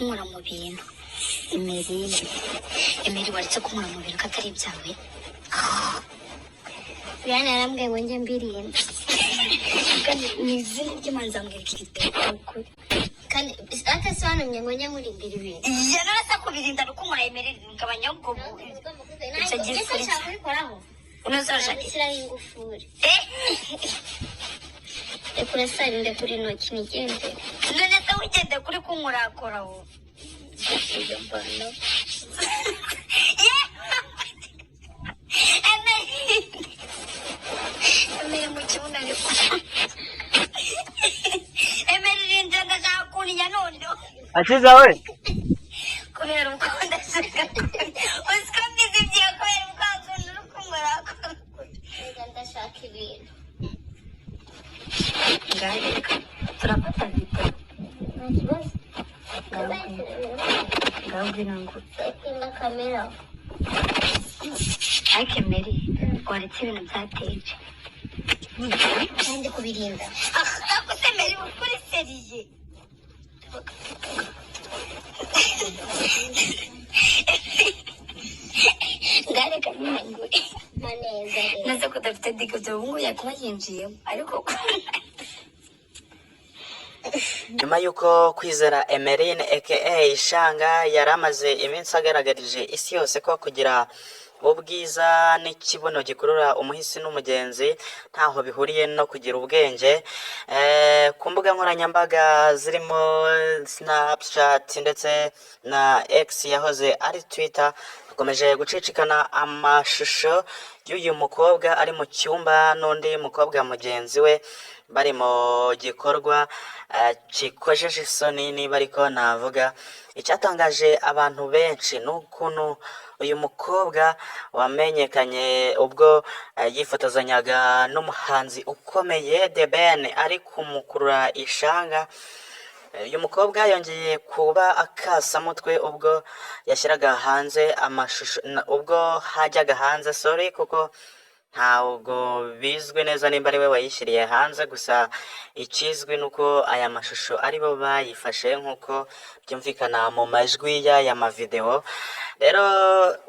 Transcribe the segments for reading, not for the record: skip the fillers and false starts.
Kunkura mu bintu. Emery, Emery, waretse kunkura mu bintu ko atari ibyawe? Brian yarambwiye ngo njye mbirinda. Kandi mu izina ry'Imana nzambwira ukuri. Kandi atasobanuye ngo njye nkurindira ibintu. Yararasa kubirinda rukunkura. Emery, gabanya ubwo icyo Ese gifuri. nshaka kubikoraho. Unazashaka Gushyiraho ingufuri. Rekura sari, ndekura intoki nigendere. None se wigende kuri kunkurakora wowe? Ibyo mbona. Emery, Emery, mu kibuno ariko. Emery, rinda, ndashaka kuntinya noneho. Akiza we. Kubera uko ndashaka, uziko mbizi ibyiye kubera ubwa kuntu uri kunkurakora. Reka, ndashaka ibintu. Ngaho turafata video. Nta kibazo. Ngaho ngira ngo Setinga kamera. Ariko Emery, waretse ibintu byateje? Kandi kubirinda. Ariko se Emery, kuri sérieux? Ngareka nyine ngo Maneza rero. Naze ko udafite dikote, ubu ngubu yakuba yinjiyemo, ariko Nyuma y'uko Kwizera Emeline aka Shanga yari amaze iminsi agaragarije isi yose ko kugira ubwiza n'ikibuno gikurura umuhisi n'umugenzi ntaho bihuriye no kugira ubwenge, ku mbuga nkoranyambaga zirimo Snapchat ndetse na X yahoze ari Twitter, hakomeje gucicikana amashusho y'uyu mukobwa ari mu cyumba n'undi mukobwa mugenzi we, bari mu gikorwa gikojeje isoni niba ariko navuga. Icyatangaje abantu benshi ni ukuntu uyu mukobwa wamenyekanye ubwo yifotozanyaga n'umuhanzi ukomeye The Ben ari kumukurura ishanga, uyu mukobwa yongeye kuba akasamutwe ubwo yashyiraga hanze amashusho, ubwo hajyaga hanze, sorry, kuko ntabwo bizwi neza nimba ari we wayishyiriye hanze. Gusa ikizwi ni uko aya mashusho ari bo bayifashe, nk'uko byumvikana mu majwi y'aya mavidewo. Rero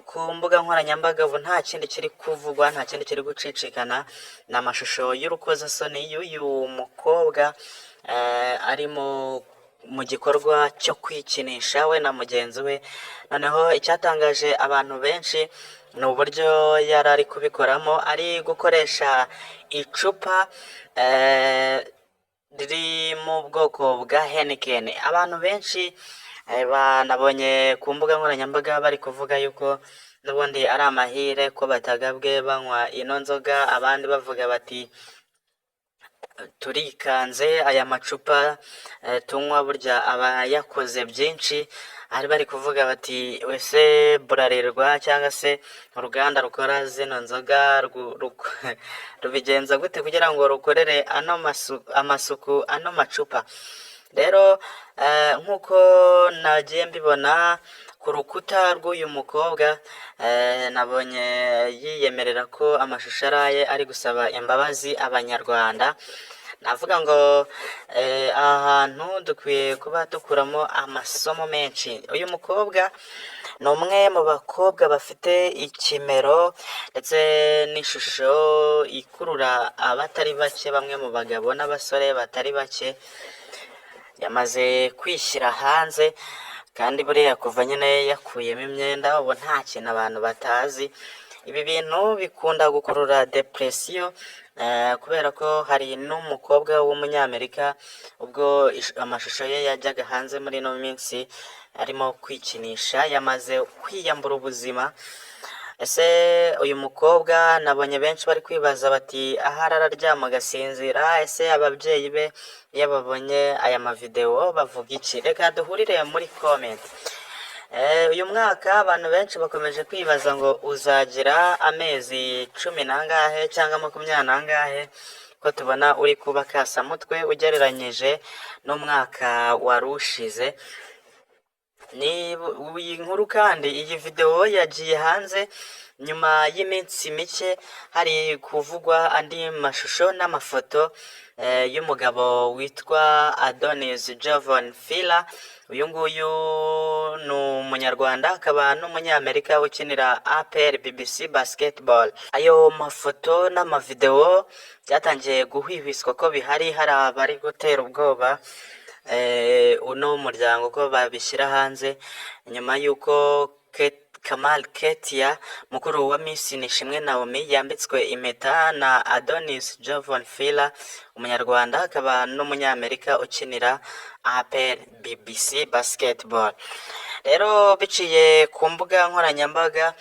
ku mbuga nkoranyambaga ubu nta kindi kiri kuvugwa, nta kindi kiri gucicikana, ni amashusho y'urukozasoni y'uyu mukobwa arimo mu gikorwa cyo kwikinisha we na mugenzi we. Noneho icyatangaje abantu benshi ni uburyo yari ari kubikoramo, ari gukoresha icupa riri mu bwoko bwa Heineken. Abantu benshi banabonye ku mbuga nkoranyambaga bari kuvuga yuko n'ubundi ari amahire ko batagabwe banywa ino nzoga, abandi bavuga bati: "Turikanze, aya macupa tunywa burya aba yakoze byinshi." Ari bari kuvuga bati: "Ese Bralirwa cyangwa se uruganda rukora zino nzoga rubigenza gute kugira ngo rukorere ano amasuku ano macupa?" Rero nk'uko nagiye mbibona ku rukuta rw'uyu mukobwa, nabonye yiyemerera ko amashusho ari aye, ari gusaba imbabazi Abanyarwanda. Navuga ngo aha hantu dukwiye kuba dukuramo amasomo menshi. Uyu mukobwa ni umwe mu bakobwa bafite ikimero ndetse n'ishusho ikurura abatari bake, bamwe mu bagabo n'abasore batari bake. Yamaze kwishyira hanze, kandi buriya kuva nyine yakuyemo imyenda, ubu nta kintu abantu batazi. Ibi bintu bikunda gukurura depression, kubera ko hari n'umukobwa w'Umunyamerika ubwo amashusho ye yajyaga hanze muri ino minsi arimo kwikinisha, yamaze kwiyambura ubuzima. Ese uyu mukobwa, nabonye benshi bari kwibaza bati: "Ahari araryama agasinzira? Ese ababyeyi be iyo babonye aya mavidewo bavuga iki?" Reka duhurire muri comment. Uyu mwaka abantu benshi bakomeje kwibaza ngo uzagira amezi cumi n'angahe cyangwa 20 n'angahe, ko tubona uri kuba kasamutwe ugereranyije n'umwaka wari ushize. Ni iyi nkuru kandi, iyi videwo yagiye hanze nyuma y'iminsi mike hari kuvugwa andi mashusho n'amafoto y'umugabo witwa Adonis Jovan Fila. Uyu nguyu ni umunyarwanda akaba n'umunyamerika ukinira APR BBC Basketball. Ayo mafoto n'amavidewo byatangiye guhwihwiswa ko bihari, hari abari gutera ubwoba uno muryango ko babishyira hanze, nyuma y'uko Kamal Ketia, mukuru wa Miss Nishimwe Naomi, yambitswe impeta na Adonis Jovan Fila, umunyarwanda akaba n'umunyamerika ukinira APR BBC Basketball. Rero biciye ku mbuga nkoranyambaga,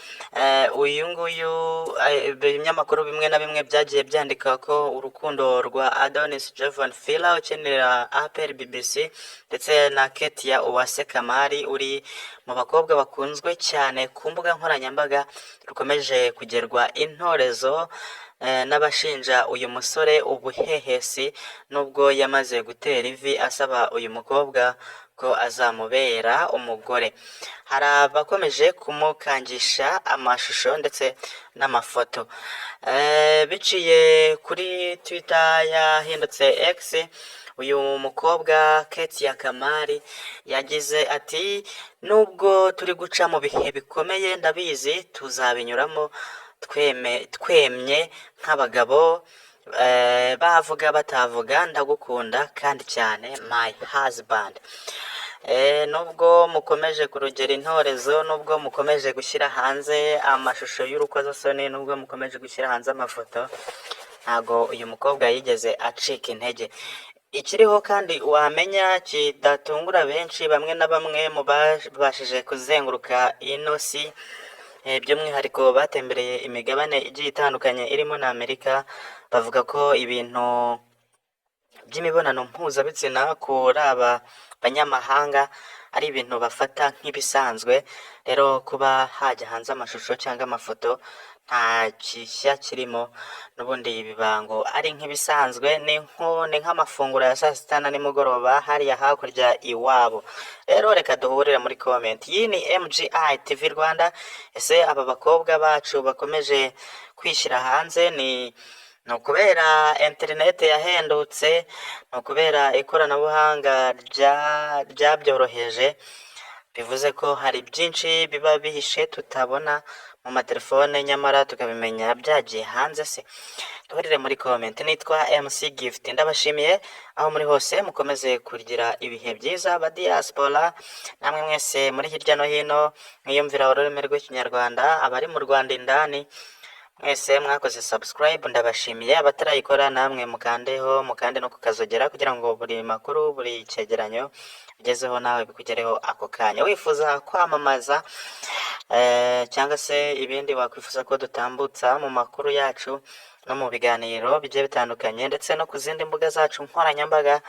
uyu nguyu, ibinyamakuru bimwe na bimwe byagiye byandika ko urukundo rwa Adonis Jovan Fila ukinira APR BBC ndetse na Ketia Uwase Kamari uri mu bakobwa bakunzwe cyane ku mbuga nkoranyambaga rukomeje kugerwa intorezo n'abashinja uyu musore ubuhehesi, nubwo yamaze gutera ivi asaba uyu mukobwa ko azamubera umugore. Hari abakomeje kumukangisha amashusho ndetse n'amafoto. Biciye kuri Twitter yahindutse X, uyu mukobwa Ketia Kamari yagize ati: "Nubwo turi guca mu bihe bikomeye, ndabizi tuzabinyuramo tweme, twemye nk'abagabo, bavuga batavuga, ndagukunda kandi cyane, my husband." Nubwo mukomeje kurugera intorezo, nubwo mukomeje gushyira hanze amashusho y'urukozasoni, nubwo mukomeje gushyira hanze amafoto, ntago uyu mukobwa yigeze acika intege. Ikiriho kandi wamenya kidatungura benshi, bamwe na bamwe mu babashije kuzenguruka ino si, by'umwihariko batembereye imigabane igiye itandukanye irimo na Amerika, bavuga ko ibintu by'imibonano mpuzabitsina kuri aba banyamahanga ari ibintu bafata nk'ibisanzwe. Rero kuba hajya hanze amashusho cyangwa amafoto nta gishya kirimo, n'ubundi biba ngo ari nk'ibisanzwe, ni nk'amafunguro ya saa sita na nimugoroba hariya hakurya iwabo. Rero reka duhurire muri comment. Iyi ni MGI TV Rwanda. Ese aba bakobwa bacu bakomeje kwishyira hanze ni ukubera interineti yahendutse, ni ukubera ikoranabuhanga ryabyoroheje? Bivuze ko hari byinshi biba bihishe tutabona mu matelefone, nyamara tukabimenya byagiye hanze se? Duhurire muri comment. Nitwa MC Gift, ndabashimiye aho muri hose, mukomeze kugira ibihe byiza. Ba diaspora namwe mwese muri hirya no hino mwiyumvira ururimi rw'Ikinyarwanda, abari mu Rwanda indani mwese mwakoze subscribe ndabashimiye, abatarayikora namwe mukandeho, mukande no kukazogera kugira ngo buri makuru, buri cyegeranyo ugezeho nawe bikugereho ako kanya. Wifuza kwamamaza cyangwa se ibindi wakwifuza ko dutambutsa mu makuru yacu no mu biganiro bigiye bitandukanye ndetse no ku zindi mbuga zacu nkoranyambaga,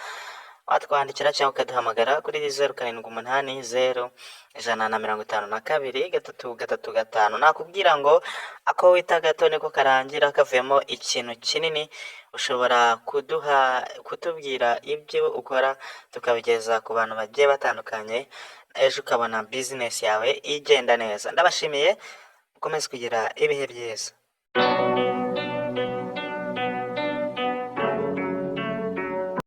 watwandikira cyangwa ukaduhamagara kuri 0780152335. Nakubwira ngo ako wita gato niko karangira kavuyemo ikintu kinini. Ushobora kuduha, kutubwira ibyo ukora tukabigeza ku bantu bagiye batandukanye, ejo ukabona bizinesi yawe igenda neza. Ndabashimiye, mukomeze kugira ibihe byiza.